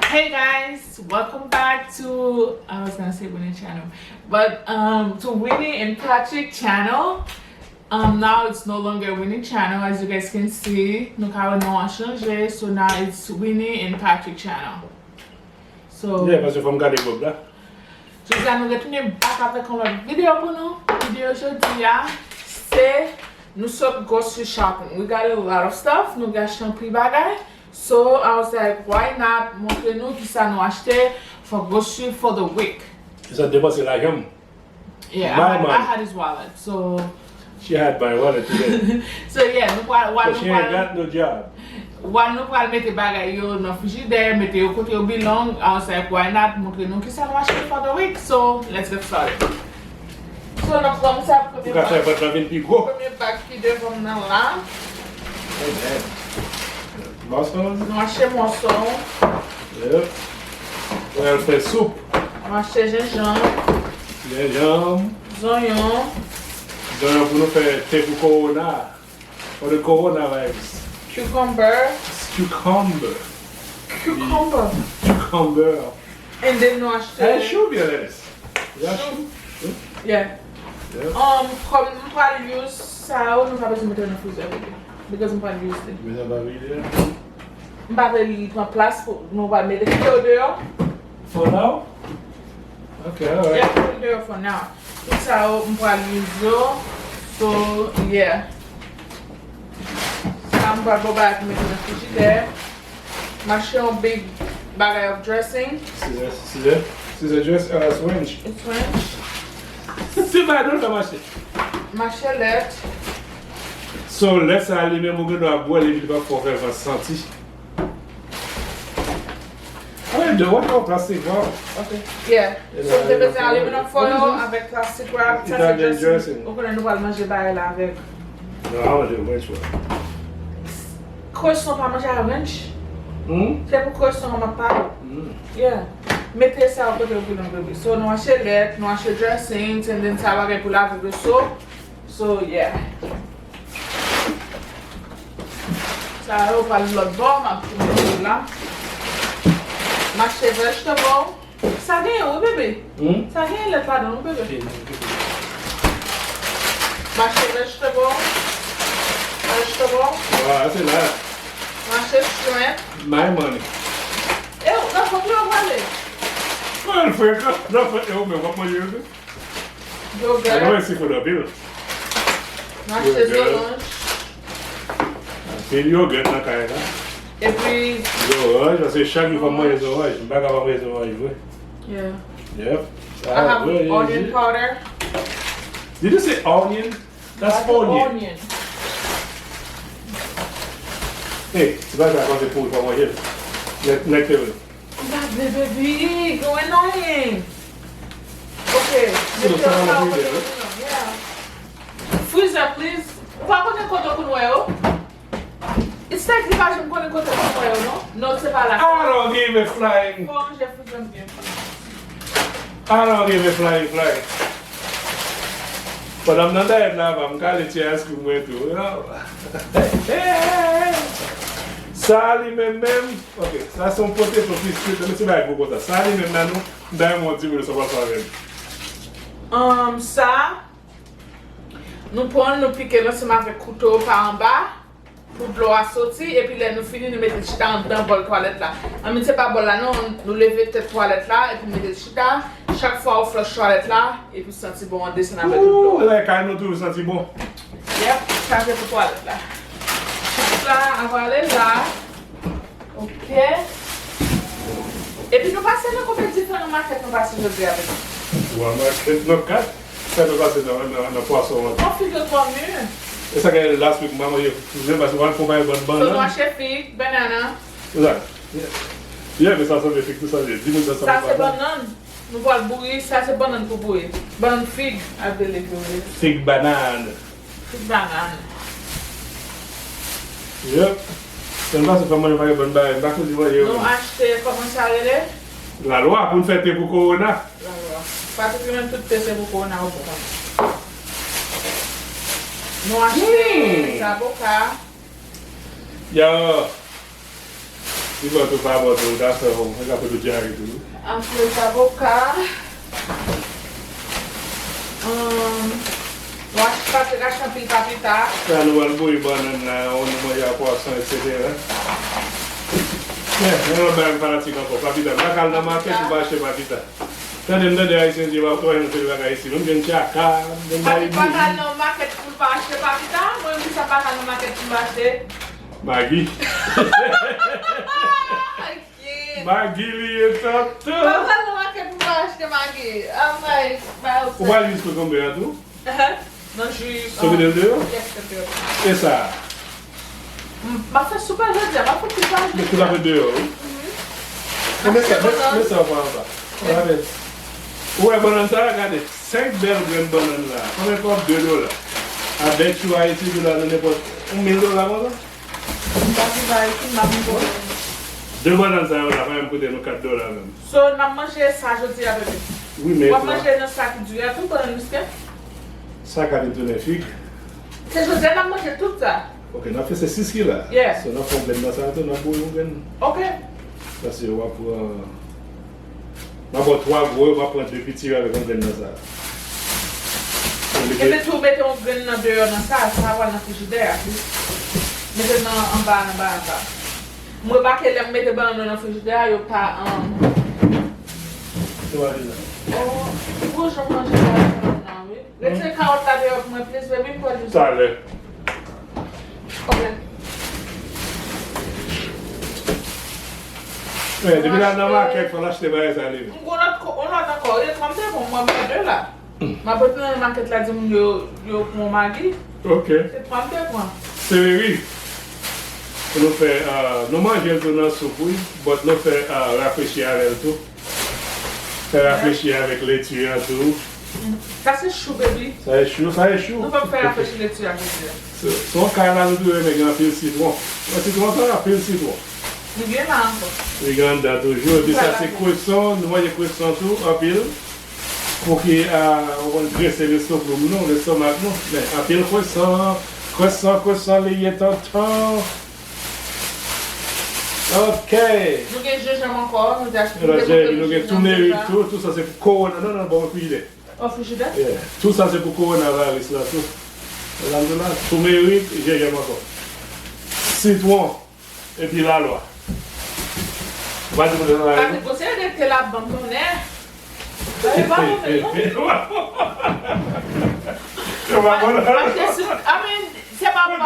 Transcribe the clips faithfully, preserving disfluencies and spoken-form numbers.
Hey guys, welcome back to, I was gonna say Winnie channel, but um to Winnie and Patrick channel. Um now it's no longer Winnie channel, as you guys can see. Nou ka wè non an chanje, so now it's Winnie and Patrick channel. So Yeah, paske fò m gade Bob la. Jodi a nou retounen back avèk yon lòt videyo pou nou. Videyo jodi a se nou sot grocery shopping. We got a lot of stuff, nou gen achte anpil bagay. So I was like, why not montre nou kisa nou achte for grocery for the week. Sa depanse lajan m. Yeah, I had, I had his wallet, so She had my wallet today. So yeah, nou pral, wal So nou she ain't pral, got no job. Wal nou pral mete bagay yo nan frijidè, mete yo kote yo belong. I was like, why not montre nou kisa nou achte for the week? So let's get started. So n ap kòmanse ak Ou premye ka fè bag, vant lan vin pi gwo. Premye bag ki devan m nan la. Amen. Mòso. Nou achte mòso. Yep. Pou al fè soup. Nou achte jenjanm. Jenjanm. Zonyon. Zonyon pou nou fè te pou kowona. For the coronavirus. Cucumber. Cucumber. Cucumber. Cucumber. And then nou achte Hey, chou byen, Ernest. Ya chou. Chou. Yeah. Yeah. Um, kòm m pral use sa yo, nou pa bezwen mete yo nan freezer, baby. Because m pral use li. Mete nan freezer. M pa vle li pran plas pou nou pa mete, kite yo deyò. For now? Ok, alright. Yeah, kite yo deyò for now. Tout sa yo, m pral use yo. So, yeah. Sa m pral bon bagay pou mete nan frijidè. M achte yon big bagay of dressing. Scissor, scissor, scissor dress, uh, it's French. It's French. Se pa dòl sa m achte. M achte lèt. So, lèt sa li menm ou gen dwa bwè li epi li pa fè w fè vant santi. What you do? What you plastic wrap? Okay. Yeah. So, m te bezwen aluminum foil avèk plastic wrap. Sa se Italian dressing. Ou konnen nou pral manje bagay la avèk. Non, I want the French one. Croissant pa manje a ranch. Hmm? Se pou croissant an m ap pale. Hmm. Yeah. Mete sa yo kote yo pou nou, baby. So, nou achte lèt, nou achte dressing, and then sa bagay pou lave veso. So, yeah. Sa yo pral lòt bò, m ap tounen sou la. M achte vegetable. Sa genyen wi, bebe. Hmm? Sa genyen lèt ladan wi, bebe. Mache vegetable. Vegetable. Wa, se la. Mache shrimp. My money. E w, nan fòk yo prale. Mwen frekan. Nan fòk yo, men w ap manje yo tou. Yogurt. Anyway, si for the bill. Mache zoranj. Anpil yogurt nan kay la. Epi zoranj, paske chak jou fò m manje zoranj. M pa ka pa manje zoranj vre. Yeah. Yep. I have onion powder. Did you say onion? That's onion. Onion. Hey, se pa sa, panse pouri pa manje. Nèk, nèk te vre. M pa vle, baby. Go annoying. Ok. Mete yo sa kote yo nan. Yeah. Freezer, please. Ou pa konnen kote pou n wè yo? It's like li pa janm konnen kote pou n wè yo, non? Non, se pa la. I don't give a flying. Fò ranje freezer m byen. I don't give a flying fly. Pandan m nan dayèt la, m kale ti ice cream mwen tou. Sa li menm menm. Ok, sa se yon poteto biscuit. Mwen se bay gwo kontan. Sa li menm nan nou, m bay mwen di moun sa pral fè avè m. Um, sa, nou pran, nou pike l ansanm avèk kouto pa anba pou dlo a soti, epi lè nou fini, nou mete l chita anndan bòl twalèt la. Anmyè se pa bòl la non, nou leve tèt twalèt la, epi mete l chita. Chak fwa ou flush twalèt la, epi santi bon an desann avèk tout dlo. Ooh, lè kay nou toujou santi bon. Yep, sa se pou twalèt la. Tout la, avale la. Ok. Epi nou pase nan konbyen diferan makèt nou pase jodi a, baby? Twa makèt nan kat. Sa nou pase nan, nan, nan pwason an. Konfit yo twò mûr. E sa gen last week, m pa manje, menm pase, w al fon bagay bann bannann. So nou achte fig, banana. Sa. Yeah, men sa sanble fig tou sa vle di. Di moun sa sanble bannann. Sa se bannann. Nou pral bouyi, sa se bannann pou bouyi. Bannann fig, I believe you will. Fig banann. Fig banann. Yep. Mwen pase fè manje pa gen bann bagay, m pa konn di manje yo. Nou achte, kòman sa rele? Lalwa pou n fè te pou kowona. Lalwa. Patrick li menm tout te se pou kowona, ou bon konnen. Nou achte zaboka. Yo. Li bon tou, pa bon tou, li ka fè w, li ka fè w dyare tou. Anpil zaboka. Hum, nou ach-, pase rache anpil papita. Sa nou al bouyi bannann la, nou manje a pwason, etsetera. Yeah, men yon bagay m fanatik ankò, papita. M pa ka al nan makèt pou m pa achte papita. Tande, m tande Ayisyen di, "W ap wè nou fè bagay isi." M jwenn tchaka, m jwenn bagay bouyi. Pa ka al nan makèt pou l pa achte papita. Mwen menm sa pa ka al nan makèt pou m pa achte. Magi. Magi li ye tonton. Pa al nan makèt pou m pa achte magi. Oh my, my. Ou pa jis kokonbe a tou? Uh-huh. Nan ji. Sot mete l deyò? Yes, mete l deyò. E sa? M, m ap fè soup la jodi a, m ap fout tout sa. Met tout afè deyò, wi. Mhm. Men sa, men, men sa, w pa anba. Ou la bèl. Ou wè bannann sa a, gade, senk bèl grenn bannann la. Konbyen kòb? De dola. I bet you Ayiti dola nan nenpòt yon mil dola konsa. M pa viv Ayiti, m pa vin konnen. De bannann sa yo la, pa menm koute nou kat dola menm. So, n ap manje sa jodi a, bebe? Wi, men w ap manje nan sa ki di a tou, bannann miske? Sa ka vin tounen fig. Se jodi a n ap manje tout sa. Ok, n ap fè se sis ki la. Yeah. So, n ap fè yon grenn nan sa tou, n ap bouyi yon grenn. Ok. Paske w ap pran, m ap ba w twa gwo yo, m ap pran de piti yo avèk yon grenn nan sa. Mete tou, mete yon grenn nan deyò nan sa, sa pral nan frijidè a. Mete nan anba, anba, anba. M remake lè m mete bannann nan frijidè a, yo pa, um, oh, gwo jan manje la, wi. Retire kawòt la deyò pou mwen, please, baby, m pral jis. Talè. Ok. Men, depi l al nan makèt, fò l achte bagay sa li menm. M gon lòt ko-, yon lòt ankò. E twa m te pran, mwen pran de la. M ap retounen nan makèt la, di moun yo, yo pran magi. Ok. Se twa m te pran. Seleri. Pou nou fè, ah, nou manje l tou nan soup, wi. But nou fè, ah, rafrechi avè l tou. Fè rafrechi avèk leti a tou. Sa se chou, baby. Sa se chou, sa se chou. Nou p ap fè rafrechi leti a jodi a. Se, se yon kay la nou tou renmen gen anpil sitwon. Nan sitwon sa, anpil sitwon. Li gen la ankò. Li gen anndan toujou. Epi sa se kweson, nou manje kweson tou, anpil. Pou ki, ah, ou konn grese lestomak nou, lestomak nou. Men, anpil kweson, kweson, kweson, li ye tonton. Ok. Nou gen jenjanm ankò, nou te achte, nou te montre nou jenjanm deja. Tou merit tou, tou sa se pou kowona. Non, non, bon, frijidè. Oh, frijidè? Yeah. Tou sa se pou kowonaviris la tou. Alhamdulillah, tou merit, jenjanm ankò. Sitwon, epi lalwa. Ou pa di kote lalwa ye, non? Pa di kote, rete la, banm konnen. Yo pa bon menm, non. Yo pa bon, non. Paske si, I mean, se pa bon,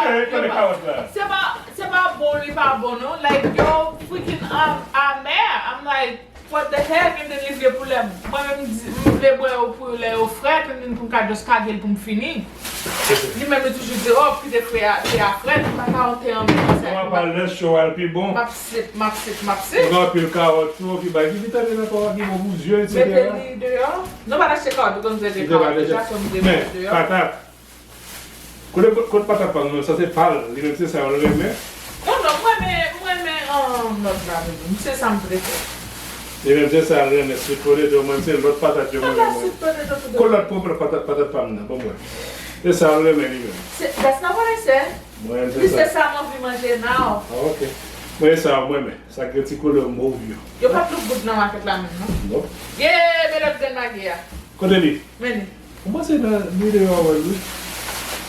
se pa, se pa bon, li pa bon, non. Like, yo freaking, um, amè. I'm like, what the heck? And then li vle pou lè, mwen menm, m di, m vle bwè yo pou lè yo frèt, and then pou m ka just kage l pou m fini. Li menm li toujou di, oh, kite te a, te a frèt, m pa ka yon te anmè konsa. Ou pa pale lè cho a l pi bon. M ap sip, m ap sip, m ap sip. Ou gen anpil kawòt tou, ki bay, ki vitamin ankò ki bon pou zye, etsetera. Mete li deyò. Nou pa t achte kawòt, nou konn fè de kawòt deja, so m te mete deyò. Men, patat. Kote, kote patat pa m nan, sa se pa l, li menm se sa l renmen. Non, non, m renmen, m renmen, um, lòt la, baby. Se sa m prefere. Li menm se sa l renmen, sweet potato, mwen se lòt patat yo mwen renmen. Sweet potato tou. Kote lòt, kote lòt patat, patat pa m nan, bon mwen. Se sa l renmen li menm. Se, that's not what I said. Mwen se sa. Li se sa m anvi manje now. Ah, ok. Mwen se sa mwen renmen. Sa gen ti koulè mov yo. Yo pa t look good nan makèt la menm, non? Non. Yeah, men lòt grenn magi a. Kote li? Men li. Mwen panse nan videyo a wè l, wi.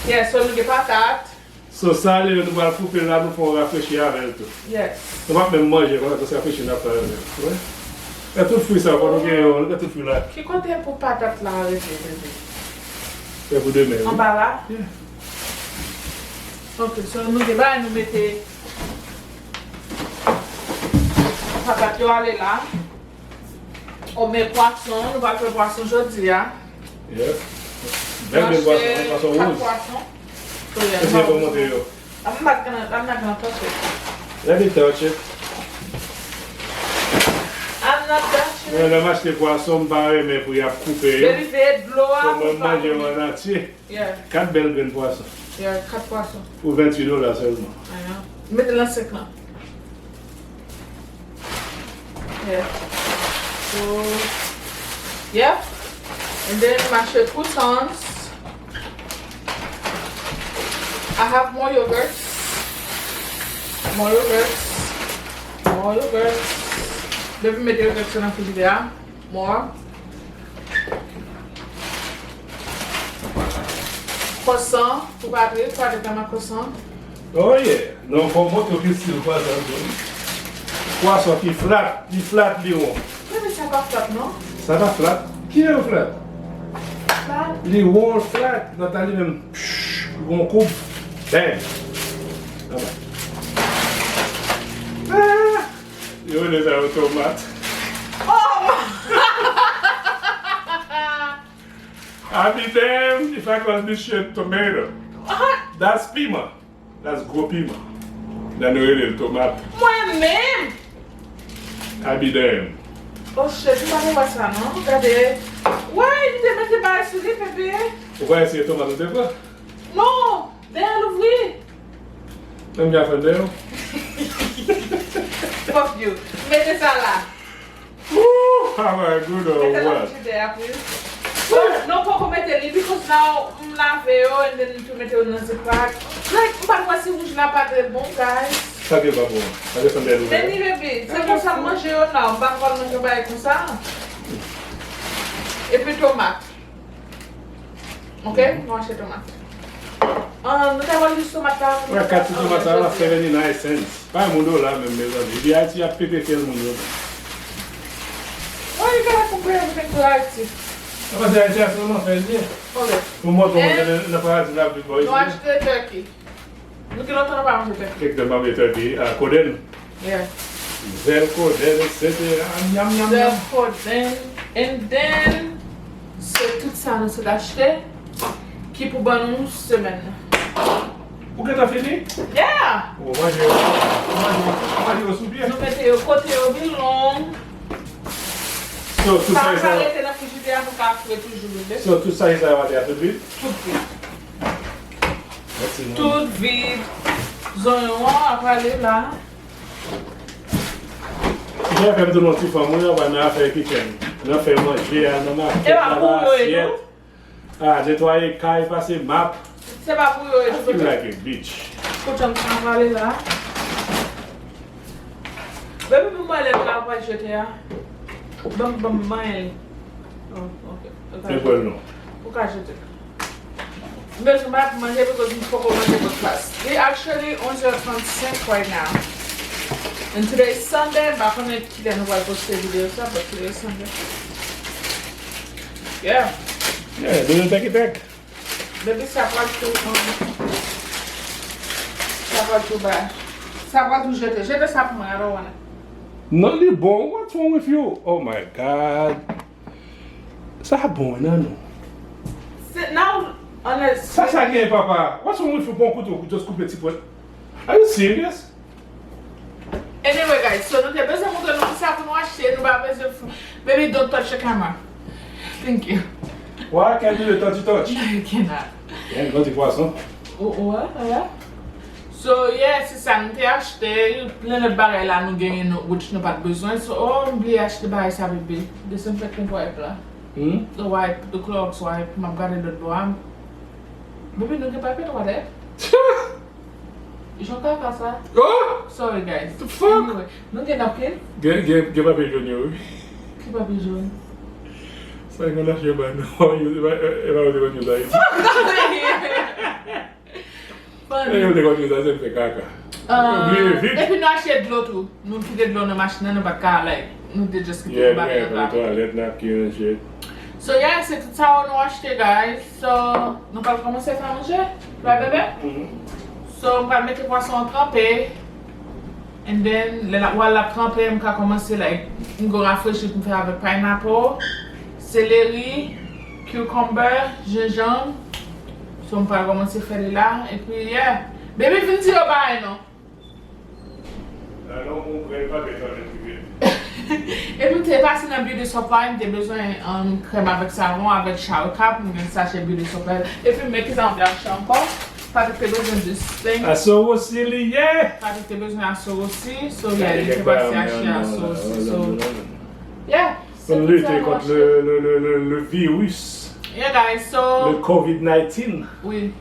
Yeah, so nou gen patat. So sa li menm nou pral koupe l la, nou fè yon rafrechi avè l tou. Yes. Nou p ap menm manje konsa, se rafrechi n ap fè avè l. Wi. E tout fwi sa, fò nou gen yo, nou gen tout fwi la. Ki kote pou patat la rete, bebe? Se pou demen, wi. Anba la? Yeah. Ok, so nou gen bagay nou mete patat yo ale la. O, men pwason, nou pral fè pwason jodi a. Yep. Bèl, bèl pwason, wi, pwason wouz. Kat pwason. So, yeah, nou pral fè yo. I'm not gonna, I'm not gonna touch it. Let me touch it. I'm not touching it. Mwen, lè m achte pwason, m pa renmen pou y ap koupe yo. Baby, veye dlo a. So, mwen manje yo an antye. Yeah. Kat bèl grenn pwason. Yeah, kat pwason. Pou venntuit dola sèlman. Mete l nan senk lan. Yeah. So, yep. And then, m achte croutons. I have more yogurt. More yogurt. More. More yogurt. Depi mete yogurt sa nan frijidè a, more. Croissant pou Patrick, Patrick renmen croissant. Oh yeah. Non, fò w montre w ki stil kwasan tou. Kwasan ki flat, li flat, li won. Men, men sa pa flat, non? Sa pa flat? Ki jan flat? Flat. Li won flat, Nathalie menm, psh, li gon koub. Bang! Anba. Ah! Yo rele sa yo tomat. Oh! I'll be damned if I call this shit tomato. That's piman. That's gwo piman. Nan nou rele l tomat. Mwen menm! I'll be damned. Oh shit, m pa konn wè sa non. Gade. Wè, li te mete bagay sou li, bebe. Ou pa eseye tomat ou te pran? Non, dèyè l ouvri. Menm jan fè dèyè w. Fuck you. Mete sa la. Ooh, how am I good or what? Mete nan frijidè a, please. Non, non, poko mete li, because now m lave yo, and then m tou mete yo nan ziploc. Like, m pa t wè si wouj la pa te bon, guys. Sa ke pa bon? Sa ke fè dèyè l ouvè? Neni, baby, se konsa m manje yo now. M pa t wè l manje yon bagay konsa. Epi tomat. Ok, nou achte tomat. Ah, nou ta pral jis tomat la. Wè, kat ti tomat sa la, seventy-nine cents. Pa yon dola menm, mezanmi. Epi Ayiti ap pete fyèl moun yo. Why you gotta compare everything to Ayiti? Apa se Ayiti a sèlman fè l ye. Ok. Pou montre w nan paradi la vin bò isi. Nou achte turkey. Nou gen lontan nou pa manje turkey. Kèk tan m ap manje turkey, ah, kodenn. Yeah. Zèl kodenn, et cetera. Nyam, nyam, nyam. Zèl kodenn. And then, se tout sa nou sot achte ki pou ban nou semèn nan. Ou gentan fini? Yeah! Ou manje yo, ou manje yo, ou manje yo sou pye? Nou mete yo kote yo vin long. So, tout sa, sa rete nan frijidè a pou ka fre toujou, bebe. So, tout sa, sa yo ale a tout vit? Tout vit. Tout vit. Zonyon an ap ale la. Ki fè m tounen yon ti fanm, wi, anba nan afè kitchen. Nan fè manje a, nan makèt, lave asyèt. Ah, netwaye kay, pase map. Se pa pou yo, e I feel like a bitch. Kote m sa pale la? Baby, pou mwen, lè la, ou pa jete a. Ban m, ban m manyen li. Oh, ok. Ou ka jete. Ou ka jete. M bezwen bat manje, because m poko manje breakfast. Li actually onze heures trente-cinq right now. And today is Sunday, m pa konnen kilè nou pral poste videyo sa, but today is Sunday. Yeah. Yeah, do the take it back. Baby, sa pral tou, um, sa pral tou bay. Sa pral tou jete. Jete sa pou mwen, I don't want it. Non, li bon. What's wrong with you? Oh my God. Sa bon, nan nou. Se, now, honest. Sa, sa gen, papa? What's wrong with you? Pran kouto, just koupe ti pwen. Are you serious? Anyway, guys, so nou te bezwen montre nou kisa pou nou achte, nou pa bezwen f-, baby, don't touch the camera. Thank you. Why I can't do the touchy touch? No, you cannot. Yeah, grann ti pwason. Oh, oh, ouais, ouais. So, yeah, se sa, nou te achte, plen lòt bagay la nou genyen, nou, which nou pa t bezwen. So, oh, m bliye achte bagay sa, bebe. Desann fè konpwa ep la. Hmm? The wipe, the Clorox wipe, m ap gade lòt bò a. Bebe, nou gen papye twalèt? Jan kaka sa. Oh! Sorry, guys. The fuck? Anyway, nou gen napkin? Gen, gen, gen papye jòn yo, wi. Ki papye jòn? Sa yon lach yo ba nou. E pa, e pa yo te konn yo sa. Fuck out of here! Funny. E yo te konn yo sa, se m fè kaka. Ah, bliye vit. Epi nou achte dlo tou. Nou kite dlo nan machin nan, nou pa t ka, like, nou te just kite bagay la. Yeah, twalèt, napkin and shit. So, yeah, se tout sa nou achte, guys. So, nou pral kòmanse fè manje. Right, bebe? Mm-hmm. So, m pral mete pwason an tranpe. And then, lè l ap, while l ap tranpe, m ka kòmanse, like, m gon rafrechi pou m fè avèk pineapple, seleri, cucumber, jenjanm. So, m pral kòmanse fè li la. Epi, yeah. Baby, vin di yo bagay non. Epi m te pase nan Beauty Supply, m te bezwen, um, krèm avèk savon, avèk shower cap, m gen sachè Beauty Supply. Epi men kisa m te achte ankò? Patrick te bezwen this thing. Asowosi li ye! Patrick te bezwen asowosi, so yeah, li te pase achte asowosi, so yeah. Pou lite kont le, le, le, le, le virus. Yeah, guys, so. Le covid nineteen. Wi.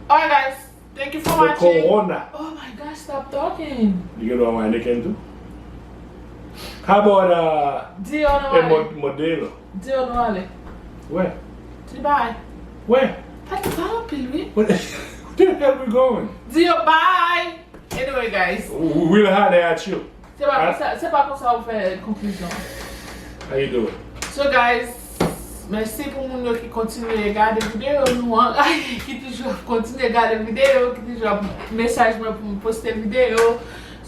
Alright, guys. Thank you for watching. The corona. Oh my gosh, stop talking. Li gen dwa yon Heineken tou? How about uh, Di yo nou a ale. Mod- Modelo? Di yo nou ale. Where? Di bay. Where? Pati pa anpil, wi. Where the hell we going? Di yo bay. Anyway, guys. We- We'll holler at you. Se pa konsa, se pa konsa ou fè konklizyon. How you doing? So, guys, mèsi pou moun yo ki kontinye gade videyo nou an, ki toujou ap kontinye gade videyo, ki toujou ap mesaj mwen pou m poste videyo.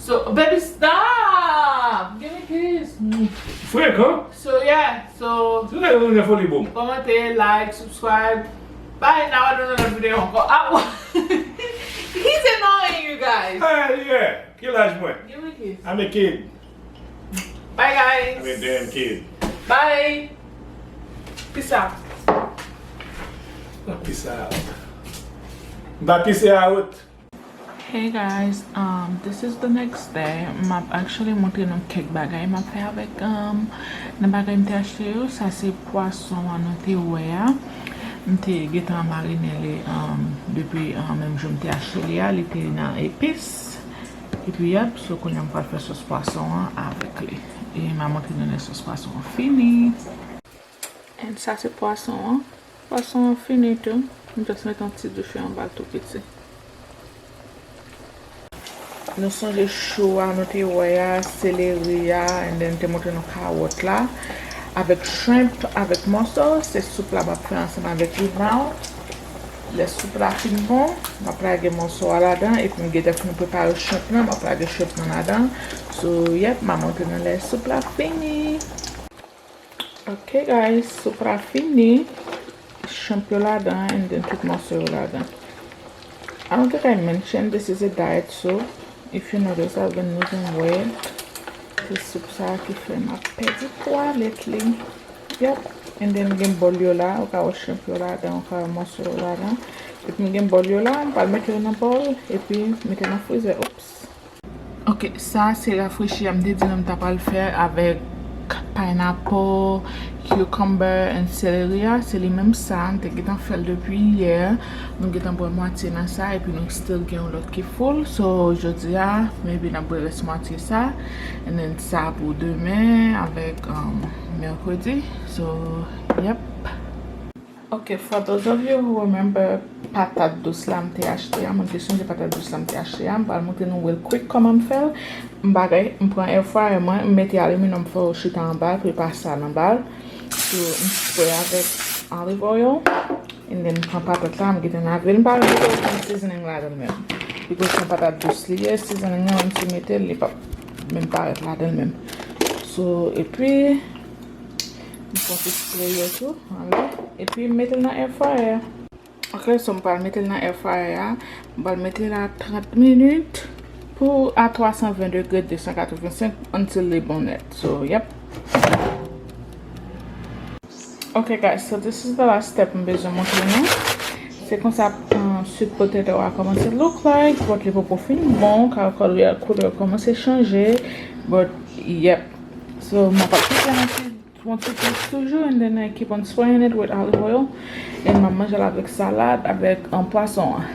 So, baby, stop! Give me kiss. Frekan? So, yeah, so, Tout lè nou gen foli bom. Kòmante, like, subscribe. Bye, now I don't know the video ankò. Ah, he's annoying, you guys. Ah, yeah. Ki laj mwen? Give me kiss. I'm a kid. Bye, guys. I'm a damn kid. Bye. Peace out. Peace out. Ba peace out. Hey guys, um, this is the next day. M ap actually montre nou kèk bagay m ap fè avèk um, nan bagay m te achte yo. Sa se pwason an nou te wè a. M te gentan marinen li um, depi um, menm jou m te achte li a. Li te nan epis. Epi yap, so kounye a m pral fè sòs pwason an avèk li. E m a montre nou lè sòs pwason an fini. And sa se pwason an. Pwason an fini tou. M just met yon ti dife anba l tou piti. Nou sonje chou a nou te wè a, seleri a, and then te montre nou kawòt la. Avèk shrimp, avèk mòso, se soup la m ap fè ansanm avèk li now. Lè soup la fin bon, m ap lage mòso a ladan, epi m gentan fin prepare shrimp lan, m ap lage shrimp lan ladan. So, yep, m a montre nou lè soup la fini. Ok guys, soup la fini. Shrimp yo ladan and then tout mòso yo ladan. I don't think I mentioned this is a diet soup. If you notice, I've been losing weight. Se soup sa ki fè m ap pèdi pwa lately. Yep. And then gen bòl yo la, ou ka wè shrimp yo ladan, ou ka wè mòso yo ladan. Epi m gen bòl yo la, m pral mete yo nan bòl, epi mete nan freezer. Oops. Ok, sa se rafrechi a m te di nou m ta pral fè avèk pineapple, cucumber and celery a. Se li menm sa, m te gentan fè l depi yè. Nou gentan bwè mwatye nan sa, epi nou still gen yon lòt ki full. So, jodi a, maybe n ap bwè rès mwatye sa. And then sa pou demen avèk um, mèkredi. So, yep. Ok, for those of you who remember patat dous la m te achte a, moun ki sonje patat dous la m te achte a, m pral montre nou real quick kòman m fè l. M bagay, m pran air fryer mwen, m mete aluminium foil chita anba l pou li pa sal anba l. So, m spray avèk olive oil, and then m pran patat la, m gentan lave l, m pa gentan okenn seasoning ladan l menm. Because se yon patat dous li ye, seasoning nan menm si w mete l, li p ap menm parèt ladan l menm. So, epi, M pran ti spray yo tou anlè, epi m mete l nan air fryer. Ok, so m pral mete l nan air fryer a. M pral mete l a trant minit pou a twa san ven degre, de san katrevensenk, until li bon nèt. So, yep. Ok guys, so this is the last step m bezwen montre nou. Se konsa um, sweet potato a kòmanse look like, but li poko fin bon, ka koulè koulè kòmanse chanje, but yep. So, m ap ap kite nan ti yon ti plis toujou, and then I keep on spraying it with olive oil. And m ap manje l avèk salad, avèk um, pwason an.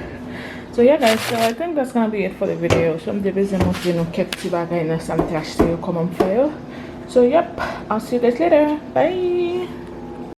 So yeah guys, so I think that's gonna be it for the video. So m te bezwen montre nou kèk ti bagay nan sa m te achte yo, kòman m fè yo. So yep, I'll see you guys later. Bye!